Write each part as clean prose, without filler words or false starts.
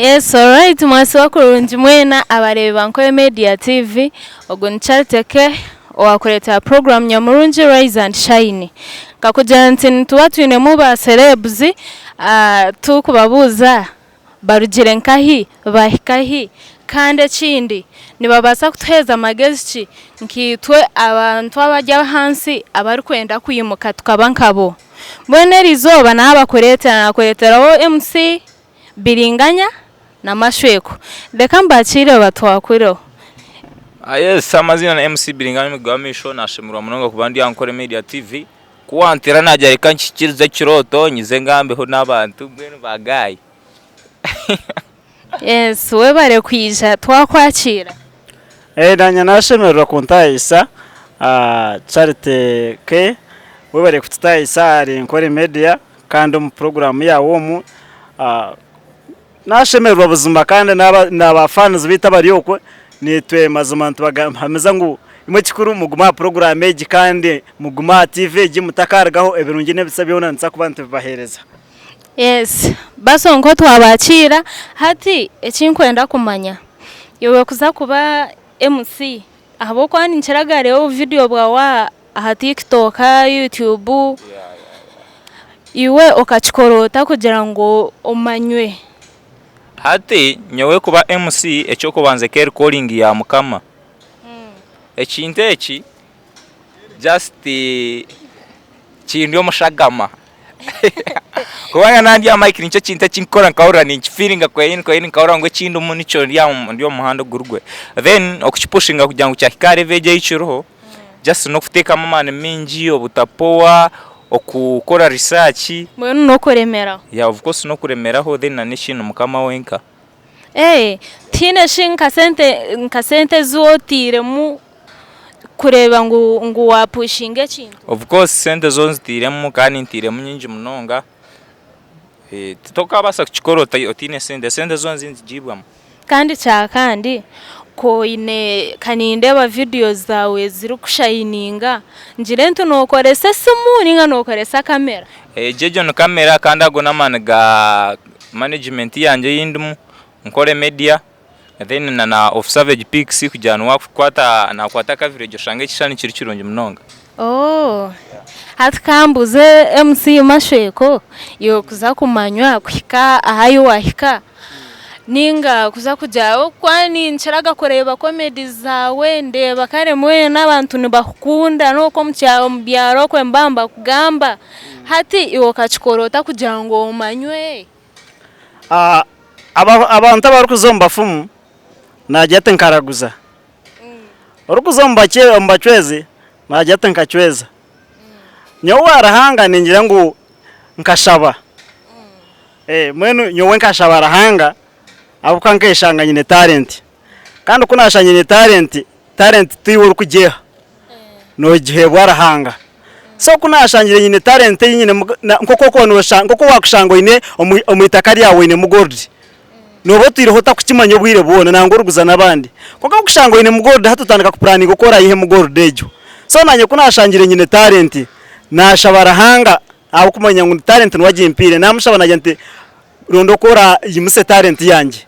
Yes alright mwasiba kurungi mwena abareebi ba Nkoyo Media TV, ogu ni Charity K owakureetera program nyamurungi Rise and Shine. Nkakugira nti nituba twinemu ba celebs turikubabuuza barugire nkahi, baahika hi, kandi ekindi nibabaasa kutuheereza magezi ki nkaitwe abantu abari ahansi abarikwenda kwimuka tukaba nkabo. Mbwenu eriizooba naabakureetera, naakureeteraho MC Biringanya na Mashweko. Reka mbakiire batwakureho. Yes, amaziina ni MC Biringanya Omugabe w'amaisho, nashemererwa munonga kuba ndi aha Nkore Media TV. Ku wanteera naagira reka nkihikirize ekirooto nyize ngambeho n'abantu mbwenu ba guy. Yes, webare kwija twakwakiira. Nanye nashemererwa kuntahisa Charity K webare kututahisa ahari Nkore Media kandi omu puroguramu yaawe omu nashemererwa buzima kandi naba fans beitu abari okwe nitwe mazima nitubahamiza ngu imwe ekikuru mugume aha puroguramu egi kandi mugume aha TV egi mutakarugaho ebirungi n'ebitsya byona nituza kuba nitubibahereza. Yes, Basonko twabakiira, hati ekinkwenda kumanya iwe kuza kuba MC ahabw'okuba ninkira gareeba obu vidiyo bwawe aha TikTok, YouTube, iwe okakikora ota kugira ngu omanywe? Hati nyowe kuba MC eky'okubanza ekaba eri calling ya mukama. Ekintu eki just kindi omu shagama kubanga naba ndi aha mic nikyo kintu eki nkukora nkahurira ninkifiiringa kwenyini kwenyini nkahurira ngu ekindimu nikyo ndi omu muhanda oguri gwe. Then okukipushinga kugira ngu kyahika aha level egi ei kiriho just n'okuteekamu amaani maingi, obutapowa, okukora research. Mbwenu n'okuremeraho. Yeah of course n'okuremeraho then na n'ekindi mukama wenka. Tihaine shi nka sente nka sente ezi otairemu kureeba ngu ngu waapushinga ekintu? Of course sente zo nzitairemu kandi ntairemu nyingi munonga, tokaabaasa kukikora otaine sente, sente zo ninzigiibwamu. Kandi kya kandi ku oine ka nindeeba vidiyo zaawe zirikushayininga, ngire nti nookoresa esimu nainga nookoresa kamera? Egyo egyo ni kamera kandi ago n'amaani ga management yangye ei ndimu, Nkore Media then na na of Savage Pics kugira ngu wakukwata nakwata coverage oshange ekishushani kiri kirungi munonga. Ooh hati kambuuze MC Mashweko, iwe kuza kumanywa kuhika ahu wahika ninga kuza kugira ahabw'okuba ninkiraga kureeba comedy zaawe ndeeba kare mbwenu abantu nibakukunda n'okwo omu byaro okwe nibaba nibakugamba, hati iwe okakikora ota kugira ngu omanywe? Abantu abarikuza omu bafumu naagira ati nkaraguza, orikuza omu bacwezi naagira ati nkacweza. Nyowe owa Ruhanga ningira ngu nkashaba, mbwenu nyowe nkashaba Ruhanga ahabw'okuba nkeshanga nyine talenti kandi ku naashanga nyine talenti, talenti tiiwe orikugyeha. Noogiheebwa Ruhanga. So ku naashangire nyine talent ei nyine nk'oku orikuba nooshanga nk'oku waakushanga oine omu itaka ryawe oinemu gold, nooba otwireho otarikukimanya obwire bwona nangwa orikuguza n'abandi. Kwonka ku orikushanga oinemu gold hati otandika kupuraninga oku oraihemu gold egyo. So naanye ku naashangire nyine talent, naashaba Ruhanga ahabw'okumanya ngu talent niwe agimpaire, naamushaba naagira nti ronda oku oraimuse talent yangye.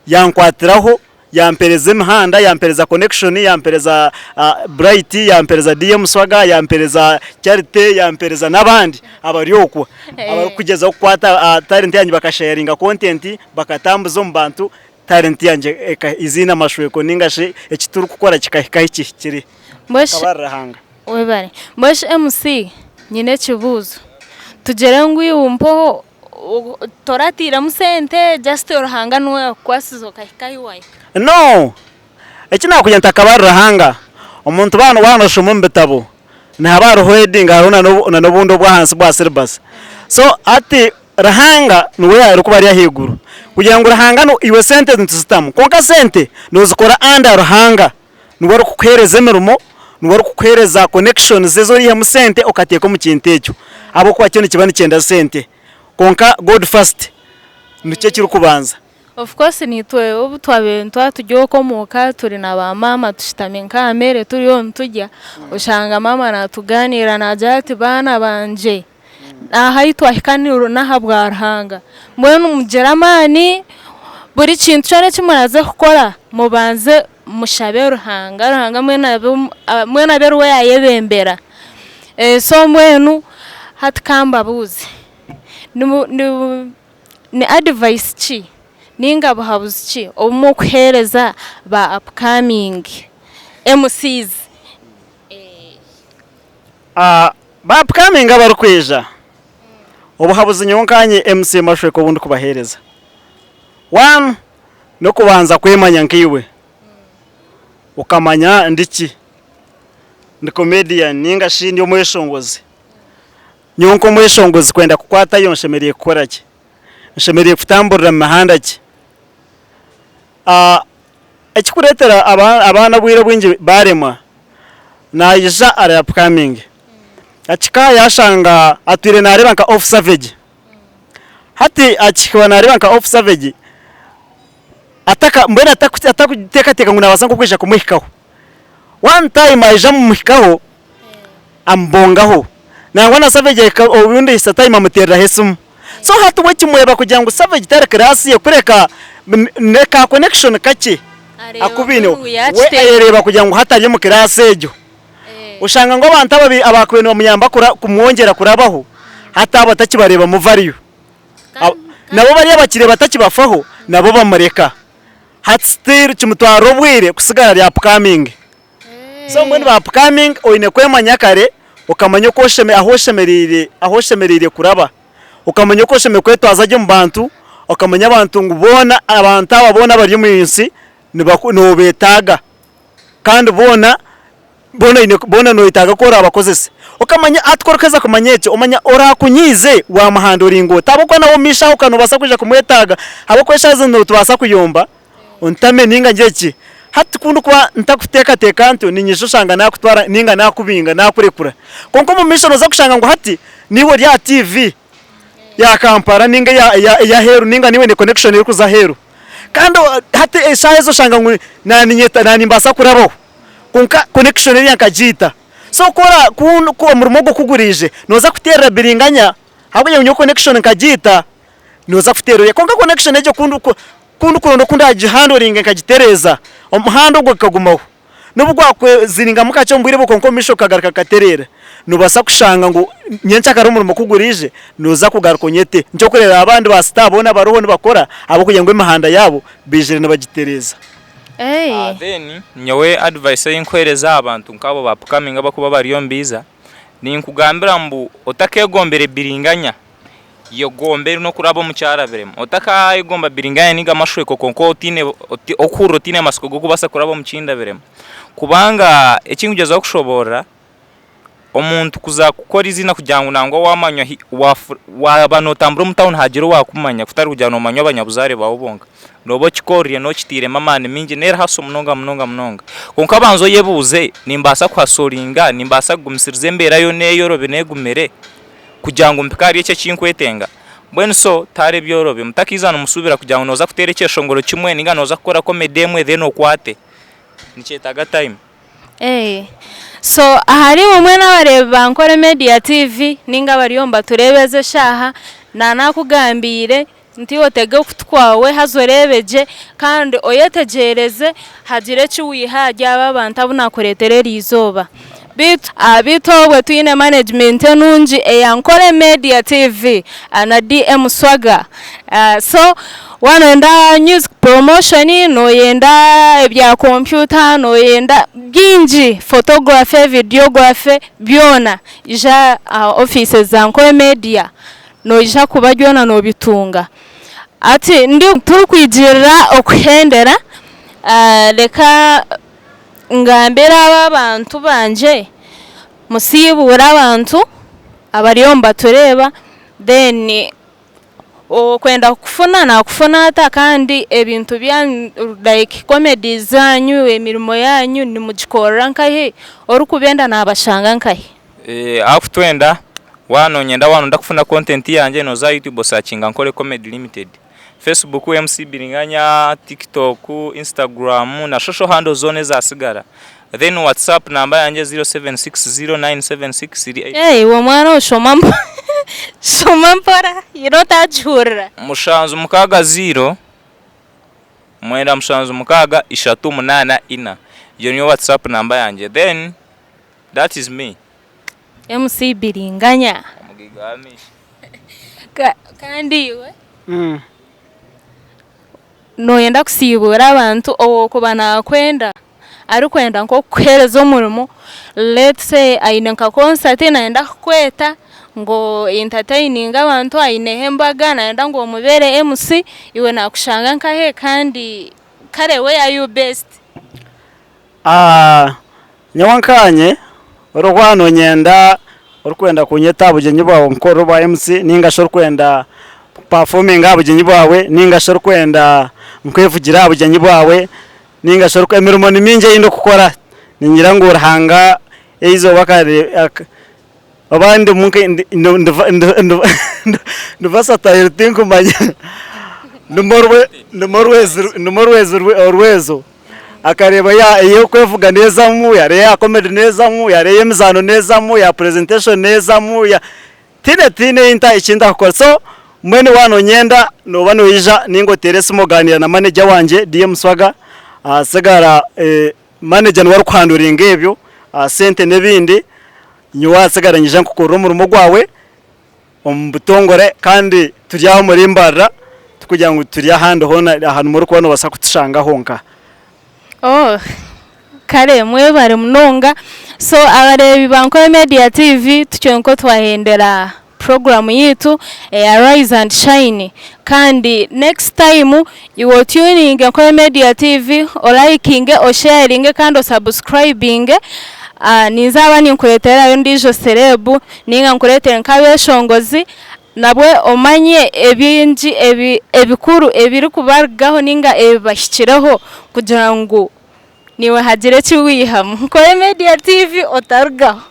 Yankwatiraho yampereza emihanda, yampereza connection, yampereza Bright, yampereza DM Swaga, yampereza Charity, yampereza n'abandi abari okwo abarikugyezaho kukwata talent yangye bakasharinga content bakatambuza omu bantu talent yangye eiziina amashweko ninga shi eki turikukora kikahika ahu kihikire. Akaba ari Ruhanga. Webare. Mbwenu shi MC nyine ekibuuzo, tugire ngu iwe mpaho Toratiiremu sente just Ruhanga niwe yakukwasize okahika ahi wahika. No! Eki nakugira nti akaba ari Ruhanga, omuntu waaba waaba noshoma omu bitabo nihaba hariho heading hariho na n'obundi obw'ahansi bwa syllabus. So hati Ruhanga niwe arikuba ari ahaiguru kugira ngu Ruhanga iwe sente nituzitamu kwonka sente nozikora under Ruhanga. Niwe orikukuheereza emirimo, niwe orikukuheereza connections ezi oriihamu sente okateeka omu kintu ekyo ahabw'okuba kyo nikiba nikyenda sente. Kwonka God first nikyo ekirikubanza. Of course naitwe obu twabaire nituba turi okwo omuka turi na ba maama tushutami nk'aha meere turiyo niturya, oshanga maama naatugaaniira naagira ati baana bangye aha ahu twahika n'ahabwa Ruhanga, mbwenu mugire amaani. Buri kintu kyona eki muraaze kukora mubanze mushabe Ruhanga, Ruhanga mbwenu abe mbwenu abe ariwe yaayebembera. So mbwenu hati ka mbabuuze, ni advice ki ninga buhabuzi ki obu murikuheereza ba upcoming MCs? Ba upcoming abarikwija, obuhabuzi nyowe nkanye MC Mashweka obu ndikubaheereza, one n'okubanza kwemanya nkaiwe, okamanya ndi ki, ndi comedian ninga shi ndi omweshongozi, nyowe nk'omweshongozi kwenda kukwatayo nshemereire kukora ki, nshemereire kutamburira mu mihanda ki? Ekirikureetera abaana obwire obwingi baremwa, naija ari upcoming, akihika aha yashanga atwire nareeba nka off savage, hati akihika nareeba nka off savage, mbwenu atakuteekateeka ngu nabaasa nk'okwija kumuhikaho, one time aija amuhikaho, amubongaho nangwa na Savage ahika obundi ahisa time amutereraho esimu. So hati we kimweba kugira ngu Savage tari class ye kureka ka connection kakye aku baine we ayereeba kugira ngu hati ari omu class egyo. Oshanga ngu abantu abakubaire nibamuyamba kumwongyera kurabaho hati abo takibareebamu value. Nabo bariya abakireeba atakibafaho nabo bamureka. Hati still kimutwarira obwire kusigara ari upcoming. So mbwenu ba upcoming oine kwemanya kare okamanya oku osheme ahu oshemereire ahu oshemereire kuraba, okamanya oku oshemereire kwetwaza gye omu bantu, okamanya abantu ngu boona abantu aba boona abari omu nsi nibaku nobeetaaga kandi boona boona oine boona noyetaaga ku oraabakozese. Okamanya hati ku orikuheza kumanya ekyo omanya oraakunyiize waamuhandoringa ota ahabw'okuba nawe omu maisho aho ka noobaasa kwija kumwetaaga ahabw'okuba eshaaha zinu nitubaasa kuyomba ontame ninga ngire ki. Hati ku ndikuba ntakuteekateeka ntyo niinyija oshanga naakutwara ninga naakubinga naakurekura. Kwonka omu maisho nooza kushanga ngu hati niiwe ori aha tiivi ya Kampala ninga ey'aheeru ninga niiwe oine connection erikuza aheeru. Kandi hati eshaaha ezi oshanga ngu naaninyeta naanimbaasa kurabaho kwonka connection eriya nkagiita. So ku ora ku omurimo ogwo ku guriije nooza kuteerera biringanya ahabw'okugira ngu nyowe connection nkagiita nooza kuteera oriya. Kwonka connection egyo ku Ku ndikuronda oku ndaagihandoringe nkagitereeza, omuhanda ogwo gukagumaho. N'obu gwakweziringamu kakye omu bwire obwo kwonka omu maisho gukagaruka gukatereera. Noobaasa kushanga ngu nyenkyakare omurimo ku guraije, nooza kugaruka onyete. Nikyo orikureeba abandi ba star boona bariho nibakora ahabw'okugira ngu emihanda yaabo baijire nibagitereeza. Then nyowe advice ei nkuheereza abantu nk'abo ba upcoming abakuba bari omu biiza, ninkugambira mbu otakeegombera ebiringanya. Yegombe n'okuraba omu kyarabiremu. Otakayegomba biringanya ninga amashweko kwonka otiine okuhurira otiine matsiko g'okubaasa kuraba omu kindabiremu. Kubanga eki ndikugyezaho kushoboorora, omuntu kuza kukora eiziina kugira ngu nangwa waamanywa waaba nootambura omu tawuni haagira owaakumanya kutari kugira ngu noomanywa abanyabuzaare baawe bonka, nooba okikorire nookitairemu amaani maingi n'erihaso munonga munonga munonga. Kwonka banza oyebuuze, nimbaasa kuhasoringa, nimbaasa kugumisiriza embeera yoona eyorobi n'egumire? Kugira ngu mpike ahari ekyo eki nkwetenga. Mbwenu so, tihariho ebyorobi. Mutakaija nimusuubira kugira ngu nooza kuteera ekyeshongoro kimwe nainga nooza kukora comedy emwe then okwate. Nikyetaaga time. So ahari imwe mwena abareebi ba Nkore Media TV nainga abariyo nibatureeba ezi eshaaha, naanakugambiire nti otege okutu kwawe haza oreebe gye kandi oyetegyereze hagire eki waiha ahari aba abantu abu naakureetera eri izooba. Beitu beitu obwe twine management enungi eya Nkore Media TV na DM Swagga. So waaba nooyenda music promotion, nooyenda ebya kompyuta, nooyenda bingi photography, videography byona ija aha ofiisi za Nkore Media noija kuba byona noobitunga. Hati turikwigirira okuhendera, reka ngambire aba abantu bangye musiibuure abantu abariyo nibatureeba then okwenda kukufuna naakufuna ata kandi ebintu byanyu like comedy zaanyu, emirimo yaanyu nimugikorera nkahi? Orikubenda naabashanga nkahi? Ahakutwenda waaba nonyenda waaba noyenda kufuna content yangye noza aha YouTube osakinga Nkore Comedy Limited, Facebook MC Biringanya, TikTok, Instagram na social handles zoona ezasigara. Then WhatsApp namba yangye 07609763. Iwe omwana oshoma shoma mpora haine otagihurira. 76 0. 976 384. Egyo niyo WhatsApp namba yangye. Then that is me. MC Biringanya. Omugaiga w'amaisho. Kandi iwe? Nooyenda kusiibuura abantu ow'okuba naakwenda arikwenda nk'okukuheereza omurimo let's say aine nka concert nayenda kukweta ngu o entertaininge abantu aineho embaga nayenda ngu omubeere MC iwe naakushanga nkahe kandi kare where are you based? Nyowe nkaanye orikuba nonyenda orikwenda kunyeta aha bugyenyi bwawe nkukorere obwa MC ninga shi orikwenda kupafominga aha bugyenyi bwawe ninga shi orikwenda nkwevugire aha bugyenyi bwawe ninga shi emirimo ni mingi ei ndikukora ningira ngu Ruhanga eizooba oba ndimu ndi versatile tinkumanya ndimu orwezo akareeba ey'okwevuga neezamu yareeba eya comedy neezamu yareeba ey'emizaano neezamu eya presentation neezamu tihaine tihaine eki ntakukora so mbwenu waaba noyenda nooba noija ninga oteere esimu ogaaniire na manager wangye DM Swaga ahasigara manager niwe arikuhanduringa ebyo sente n'ebindi nyowe ahasigara niinyija nkukorere omurimo gwawe omu butongore kandi turi aho omuri Mbarara tikugira ngu turi ahandi hoona ahantu murikuba noobaasa kutushanga honka. Oh kare mwebare munonga. So abareebi ba Nkore Media TV tutyo nikwo twahendera puroguramu yaitu eya Rise and Shine kandi next time iwe otuninge Nkore Media TV, orayikinge, osheyaringe kandi osabusikurayibinge. Ninza ninkureeterayo ondiijo serebu ninga nkureetere nk'abeshongozi nabwe omanye ebingi ebikuru ebirikubarugaho ninga ebibahikireho kugira ngu naiwe hagire eki waihamu. Nkore Media TV otarugaho.